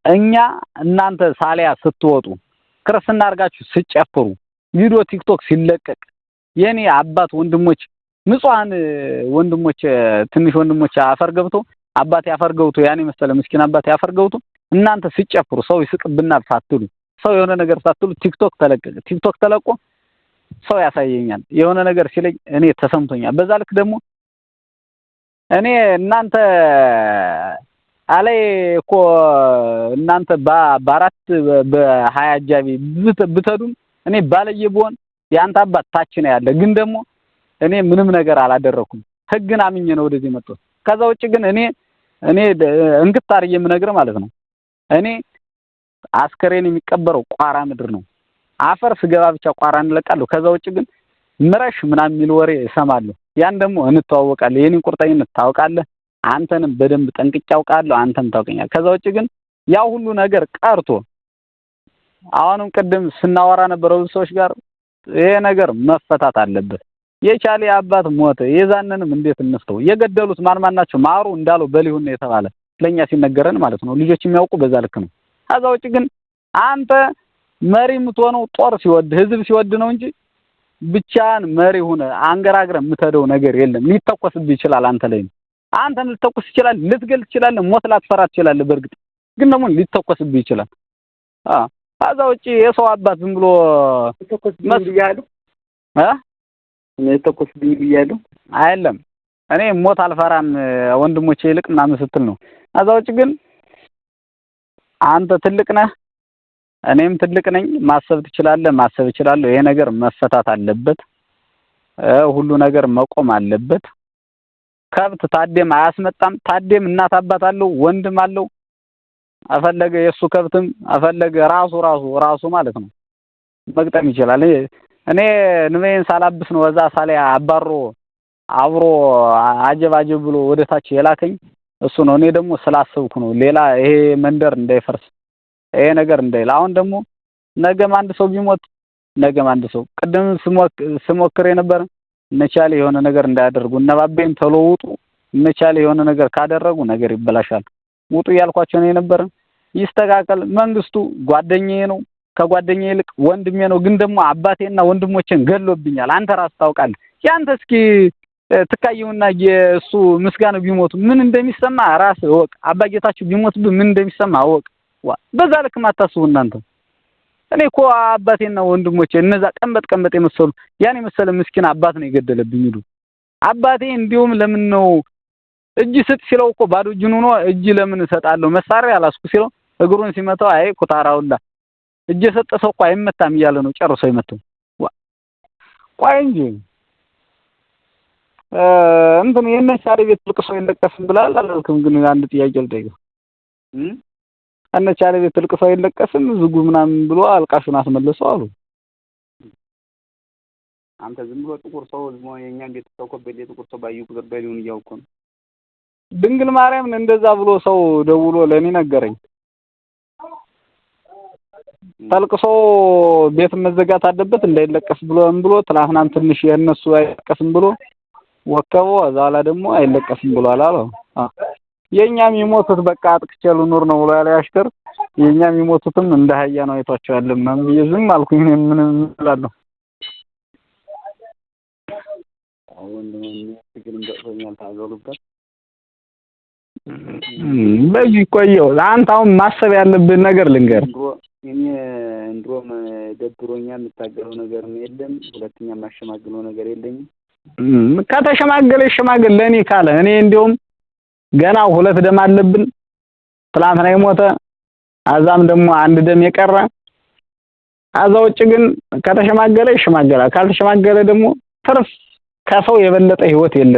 እኛ እናንተ ሳሊያ ስትወጡ ክርስትና አድርጋችሁ ስትጨፍሩ ቪዲዮ ቲክቶክ ሲለቀቅ የኔ አባት ወንድሞች ንጹሃን ወንድሞች ትንሽ ወንድሞች አፈር ገብቶ አባቴ አፈር ገብቶ ያን የመሰለ ምስኪን አባቴ አፈር ገብቶ እናንተ ስትጨፍሩ ሰው ይስቅብናል ሳትሉ ሰው የሆነ ነገር ሳትሉ ቲክቶክ ተለቀቀ። ቲክቶክ ተለቆ ሰው ያሳየኛል የሆነ ነገር ሲለኝ እኔ ተሰምቶኛል። በዛ ልክ ደግሞ እኔ እናንተ አላይ እኮ እናንተ በአራት በ20 አጃቢ ብትሄዱም እኔ ባለየ ብሆን የአንተ አባት ታች ነው ያለ። ግን ደግሞ እኔ ምንም ነገር አላደረኩም። ህግን አምኜ ነው ወደዚህ የመጣሁት። ከዛ ውጭ ግን እኔ እንክት አድርጌ የምነግርህ ማለት ነው እኔ አስከሬን የሚቀበረው ቋራ ምድር ነው። አፈር ስገባ ብቻ ቋራ እንለቃለሁ። ከዛ ውጭ ግን ምረሽ ምናምን የሚል ወሬ እሰማለሁ። ያን ደግሞ እንተዋወቃለን። የኔን ቁርጠኝነት ታውቃለህ። አንተንም በደንብ ጠንቅቄ አውቃለሁ። አንተም ታውቀኛለህ። ከዛ ውጭ ግን ያው ሁሉ ነገር ቀርቶ አሁንም ቅድም ስናወራ ነበረው ሰዎች ጋር ይሄ ነገር መፈታት አለበት። የቻሌ አባት ሞተ። የዛንንም እንዴት እንፍተው? የገደሉት ማን ማን ናቸው? ማሩ እንዳለው በሊሁን ነው የተባለ ለኛ ሲነገረን ማለት ነው። ልጆች የሚያውቁ በዛ ልክ ነው። ከዛ ውጭ ግን አንተ መሪ የምትሆነው ጦር ሲወድ ህዝብ ሲወድ ነው እንጂ ብቻህን መሪ ሆነ አንገራግረ የምትሄደው ነገር የለም። ሊተኮስብህ ይችላል። አንተ ላይ ነው። አንተን ሊተኮስ ይችላል። ልትገል ትችላለህ። ሞት ላትፈራ ትችላለህ። በእርግጥ ግን ደግሞ ሊተኮስብህ ይችላል። አዎ ከዛ ውጭ የሰው አባት ዝም ብሎ ተኮስብኝ ብያለሁ እ እኔ ተኮስብኝ ብያለሁ። አይደለም እኔ ሞት አልፈራም ወንድሞቼ ይልቅ ምናምን ስትል ነው። ከዛ ውጭ ግን አንተ ትልቅ ነህ፣ እኔም ትልቅ ነኝ። ማሰብ ትችላለህ፣ ማሰብ እችላለሁ። ይሄ ነገር መፈታት አለበት። ሁሉ ነገር መቆም አለበት። ከብት ታዴም አያስመጣም። ታዴም እናት አባት አለው፣ ወንድም አለው። አፈለገ የእሱ ከብትም አፈለገ ራሱ ራሱ ራሱ ማለት ነው መግጠም ይችላል። እኔ ንቤን ሳላብስ ነው እዛ ሳላይ አባሮ አብሮ አጀብ አጀብ ብሎ ወደ ታች የላከኝ እሱ ነው። እኔ ደግሞ ስላሰብኩ ነው። ሌላ ይሄ መንደር እንዳይፈርስ ይሄ ነገር እንዳይል። አሁን ደግሞ ነገም አንድ ሰው ቢሞት ነገም አንድ ሰው ቅድም ስሞክር የነበረ እነቻሌ የሆነ ነገር እንዳያደርጉ እነባቤን ቶሎ ውጡ፣ እነቻሌ የሆነ ነገር ካደረጉ ነገር ይበላሻል፣ ውጡ እያልኳቸው ነው የነበረ። ይስተካከል። መንግስቱ ጓደኛዬ ነው፣ ከጓደኛዬ ይልቅ ወንድሜ ነው። ግን ደግሞ አባቴና ወንድሞቼን ገድሎብኛል። አንተ ራስህ ታውቃለህ። ያንተ እስኪ ትካየውና የእሱ ምስጋናው ቢሞቱ ምን እንደሚሰማ ራስህ እወቅ። አባ ጌታችሁ ቢሞትብህ ምን እንደሚሰማ እወቅ። ዋ በዛ ልክ ማታስቡ እናንተ። እኔ እኮ አባቴና ወንድሞቼ እነዛ ቀንበጥ ቀንበጥ የመሰሉ ያን የመሰለ ምስኪን አባት ነው የገደለብኝ። ይሉ አባቴ እንዲሁም ለምን ነው እጅ ስጥ ሲለው እኮ ባዶ እጁን ሆኖ እጅ ለምን እሰጣለሁ መሳሪያ አላስኩ ሲለው እግሩን ሲመታው አይ ኩታራውላ እጅ የሰጠ ሰው እኮ አይመታም እያለ ነው ጨርሶ የመታው። ቆይ እንጂ እንትን የእነ ቻሌ ቤት ልቅሶ አይለቀስም ብለሃል አላልክም? ግን አንድ ጥያቄ ልጠይቅህ። እነ ቻሌ ቤት ልቅሶ አይለቀስም ዝጉ ምናምን ብሎ አልቃሹን አስመለሰው አሉ። አንተ ዝም ብሎ ጥቁር ሰው ዝም ብሎ የእኛን ቤት ሰው ኮበሌ ጥቁር ሰው ባዩ ቁጥር በሊሁን እያውቁ ነው። ድንግል ማርያምን እንደዛ ብሎ ሰው ደውሎ ለእኔ ነገረኝ። ተልቅሶ ቤት መዘጋት አለበት እንዳይለቀስ ብሎ ብሎ ትላንትናም ትንሽ የእነሱ አይለቀስም ብሎ ወከበው። እዛ ኋላ ደግሞ አይለቀስም ብሏል አለው። የእኛም የሞቱት በቃ አጥቅቼ ልኑር ነው ብሎ ያለ አሽከር የእኛም የሞቱትም እንደ አህያ ነው አይቷቸዋል ምናምን ብዬ ዝም አልኩኝ። እኔ ምን እላለሁ? ወንድሜ ትግልም ገጥቶኛል። ታገሉበት በዚህ ቆየው። አንተ አሁን ማሰብ ያለብህን ነገር ልንገርህ። እኔ እንድሮም ደብሮኛል። የምታገለው ነገርም የለም። ሁለተኛ የማሸማግለው ነገር የለኝም። ከተሸማገለ ይሸማገል ለእኔ ካለ እኔ እንዲያውም ገና ሁለት ደም አለብን። ትላንትና የሞተ አዛም ደግሞ አንድ ደም የቀረ አዛ ውጭ ግን ከተሸማገለ ይሸማገላል፣ ካልተሸማገለ ደግሞ ትርፍ ከሰው የበለጠ ህይወት የለም።